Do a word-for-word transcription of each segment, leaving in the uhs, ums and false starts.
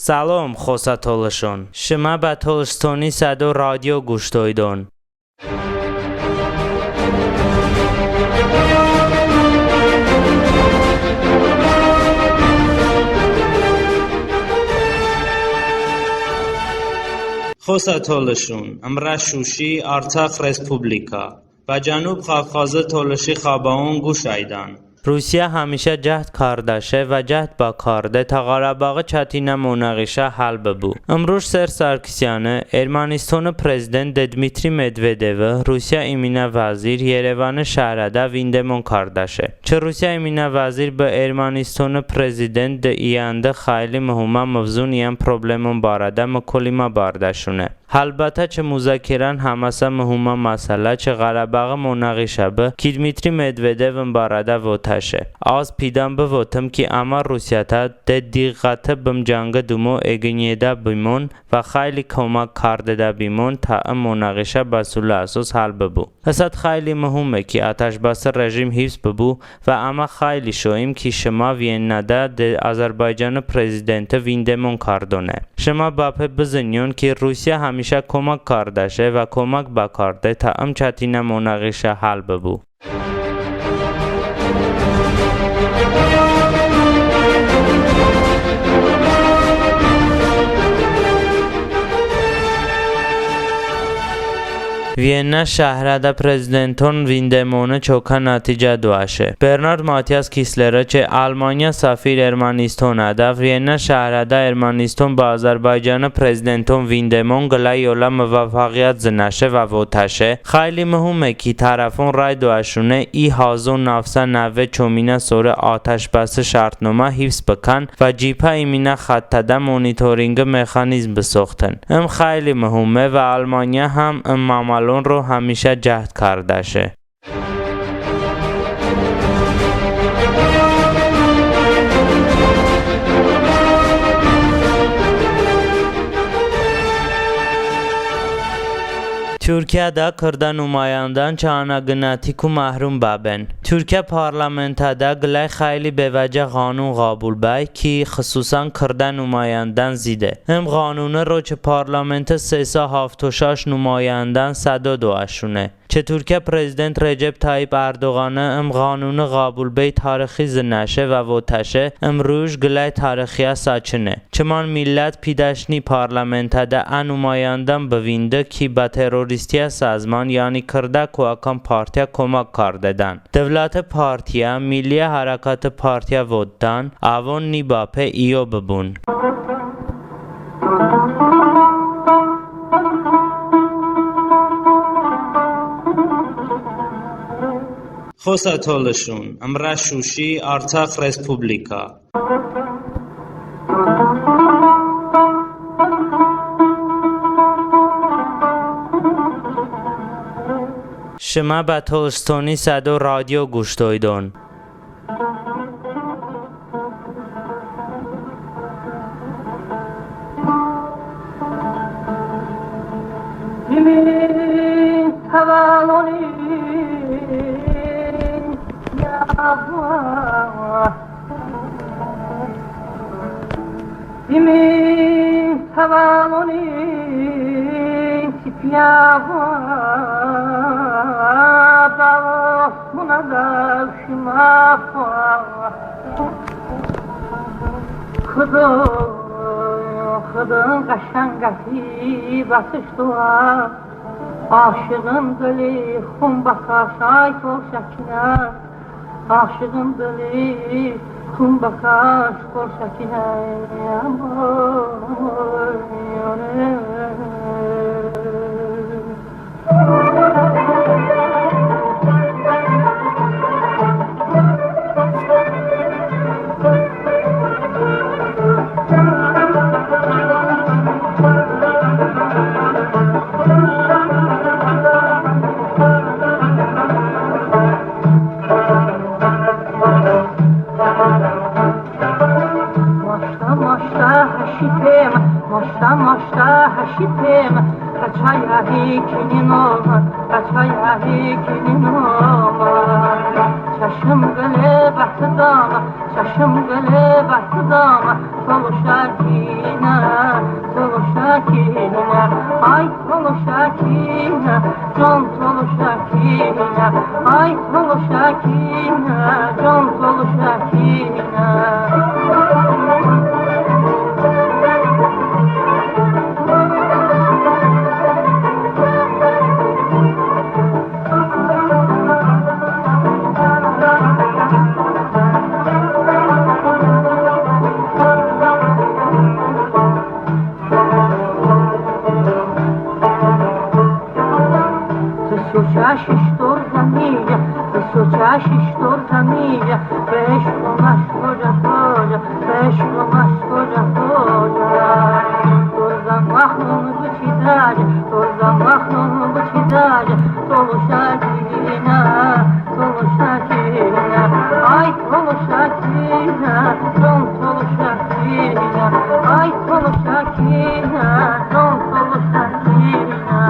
Səlom, xosə tolışon. Şımə bə Tolışıstoni Sədo radio quş doydon. Xosə tolışon, ımrə Şuşi, Artsax Respublika, bə Cənub Kavkazi tolışi xəbəon quş əydən. Rusiyə həmişə cəhd kardəşe və cəhd bəkarde tə Ğərəboği çətinə monağişə həll bıbu. Imruj Serj Sarkisyan, Ermənistoni prezident de Dmitri Medvedevi Rusiyə iminə vəzir Yerevani şəhrədə vindemon kardəşe. Çı Rusiyə iminə vəzir bı Ermənistoni prezident de iyəndı xəyli mıhumə mıvzun iyən problemon barədə mıkolimə bardəşune. Həlbətə çı muzakirən həməsə mıhumə məsələ çı Ğərəboği monağişə bı ki Dmitri Medvedev ım barədə votəşe. Az pidən bıvotım ki, əmə Rusiyətə de diqqəti bım cəngi dumo eqınedə bimon və xəyli komək kardədə bimon tə ım monağişə bə sulə əsos həll bıbu. Isət xəyli mıhume ki, atəşbəsi rejim hifz bıbu və əmə xəyli şoyim ki, şımə Viyennədə de Azərbaycani prezidenti vindemon kardone. Şımə bəpe bızınyon ki, Rusiyə həmişə komək kardəşe və komək bəkarde tə ım çətinə monağişə həll bıbu. Viyennə şəhrədə prezidenton vindemoni çokə nəticə doəşe. Bernard Matias Kisleri çı Almaniya səfir Ermənıstonədə Viyennə şəhrədə Erməniston bə Azərbaycani prezidenton vindemon qıləy yolə mıvəffəğiyət zınəşe və votəşe: Xəyli mıhume ki, tərəfon rəy doəşune i həzo nav sa nəvə çominə sori atəşbəsi şərtnomə hifz bıkən və cəbhə iminə xəttədə monitorinqi mexanizm bısoxtın. Im xəyli mıhume və Almaniya həm ım əməlon ro həmişə cəhd kardəşe. Turkiyədə kırdə numayəndən çı anəqınətiku məhrum bəben. Turkiyə parlamentədə qıləy xəyli bevəcə ğanun ğəbul bəy ki, xısusən kırdə numayəndən zide. Im ğanuni ro çı parlamenti se sa hafto şəş numayəndən sədo doəşune. Çı Turkiyə prezident Recep Tayyip Erdoğani ım ğanuni ğəbul bəy tarıxi zınəşe və votəşe: ımruj qıləy tarıxiyə səçıne. Çımən millət pidəşni parlamentədə ə numayəndən bıvindi ki, bə terroristiyə sazman, yəni kırdə koəkan partiyə komək kardedən. Dıvləti partiyə, Milliyə hərəkəti partiyə votdən, əvon ni bəpe iyo bıbun. Xosə tolışon, ımrə Şuşi, Artsax Respublika. Şımə bə Tolışıstoni Sədo radio quş doydon. Xıdo, Xıdo, qəşənqəti bətış doə. Aşığın dıli xun bəkəş, ay tolışə kinə. Aşığın dıli xun bəkəş, tolışə kinə. Aman, aman. Maştə, maştə həşi pem, maştə, maştə həşi pem, həçəy əhikinin omə, həçəy əhikinin omə. Çəşım qılə bətı damə, çəşım qılə bətı damə, Tolışə kinə, tolışə kinə, ay tolışə kinə, con tolışə kinə, ay tolışə kinə, con tolışə kinə. Tı soçə şiş torzə miyə, tı soçə şiş torzə miyə, beş qomaş qoca qoca, beş qomaş qoca qoca. Torzə məxlon bıçidəcə, torzə məxlon bıçidəcə, tolışə kinə, tolışə kinə, ay tolışə kinə, con tolışə kinə, ay tolışə kinə, con tolışə kinə.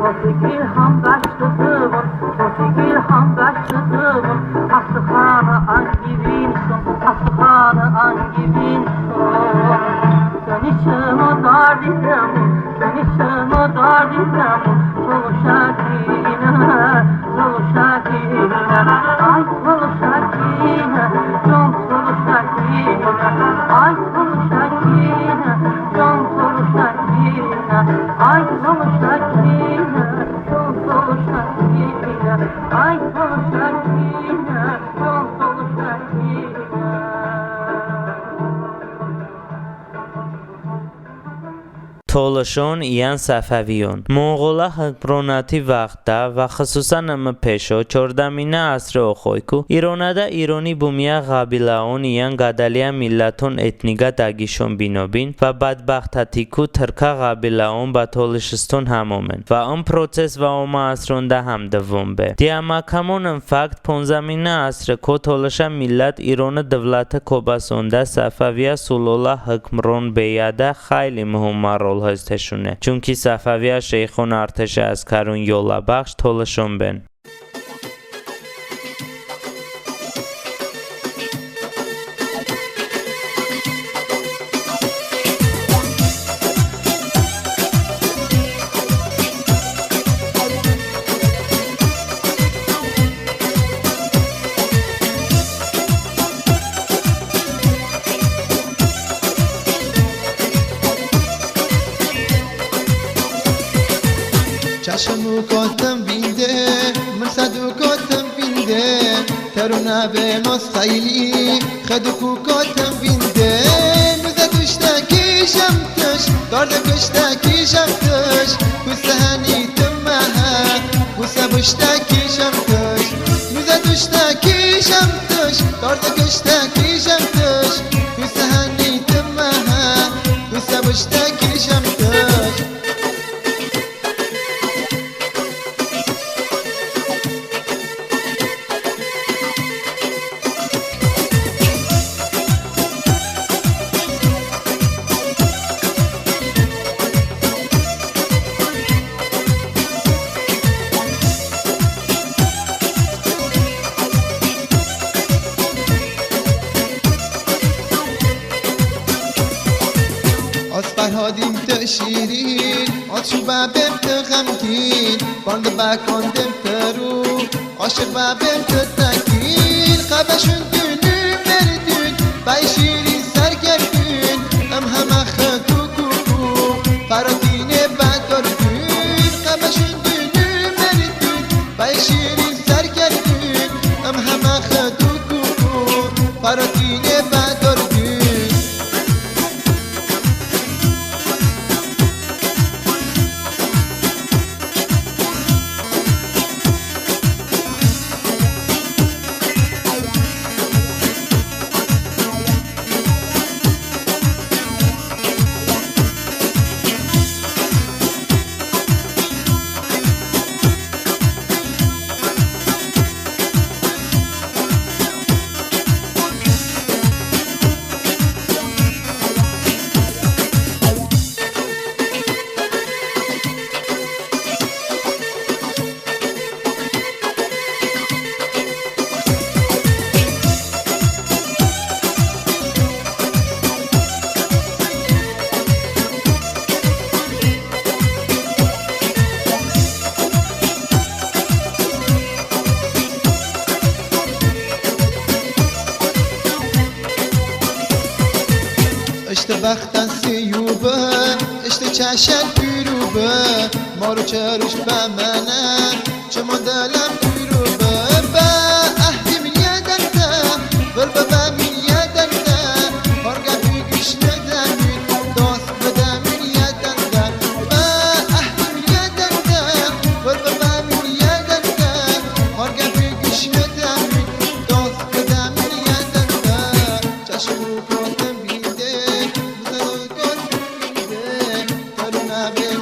Tofiqi ham bəştı dıvon, tofiqi ham bəştı dıvon, asıxanı anqi vinson, asıxanı anqi vinson. Toni çımı dardi dəmon, toni çımı dardi dəmon, tolışə kinə, tolışə kinə, ay tolışə kinə, con tolışə kinə, ay tolışə kinə, con tolışə kinə, ay tolışə kinə, con tolışə kinə, ay tolışə kinə, con tolışə kinə. Tolışon iyən Səfəviyon. Monqolə hıkmronəti vaxtədə və xısusən ımı peşo, çordəminə əsri oxoyku, İronədə İroni bumiyə ğabiləon iyən qədəliyə milləton etniqə dəqişon bino bin və bədbəxtətiku tırkə ğabiləon bə Tolışıston həmə omen. Və ım proses və omə əsronədə həm dıvon be. Diyə məkəmon ım fakt ponzəminə əsriko tolışə millət İroni dıvləti kobə sonədə Səfəviyə sulolə hıkmron beyədə xəyli muhimə rol hıstışone. Çunki Səfəviyə şeyxon, arteşə əskəron yolə bəxş tolışon ben. Çəşım ıko tım vinde, mı səd ıko tım vinde, tırunə be nos xəyli, xəd ıko tım vinde. Nuzə dıştə ki jəmtış, dardə kıştə ki jəmtış, kusə həni tım məhə, kusə bıştə ki jəmtış. Nuzə dıştə ki jəmtış, dardə kıştə ki jəmtış, kusə həni tım məhə, kusə bıştə ki jəmtış. Az fərhadim tı şirin, az şubə bem tı ğəmgin, band bəkandem tı ru, aşiq bəbem tı təkin. Ğəbə şun dünü merdun, bəy şirin sərgərdun, ım həmə xədu kuku, fəratine bə dardun. Ğəbə şun dünü merdun, bəy şirin sərgərdun, ım həmə xədu kuku, fəratine bə dardun. Iştə bəxtən siyu bə, ıştə çəşən puru bə, maro çərış bə mənə, çəmə dələn puru bə. Bə əhli min yədəndə, vır bə bə min yədəndə, har qəpi qış nədəmin, dost bıdə min yədəndə. Bə əhli min yədəndə, vır bə bə min yədəndə, har qəpi qış nədəmin, dost bıdə min yədəndə. Çəşmu kotən bide, mızıl kotən bide, tərunə be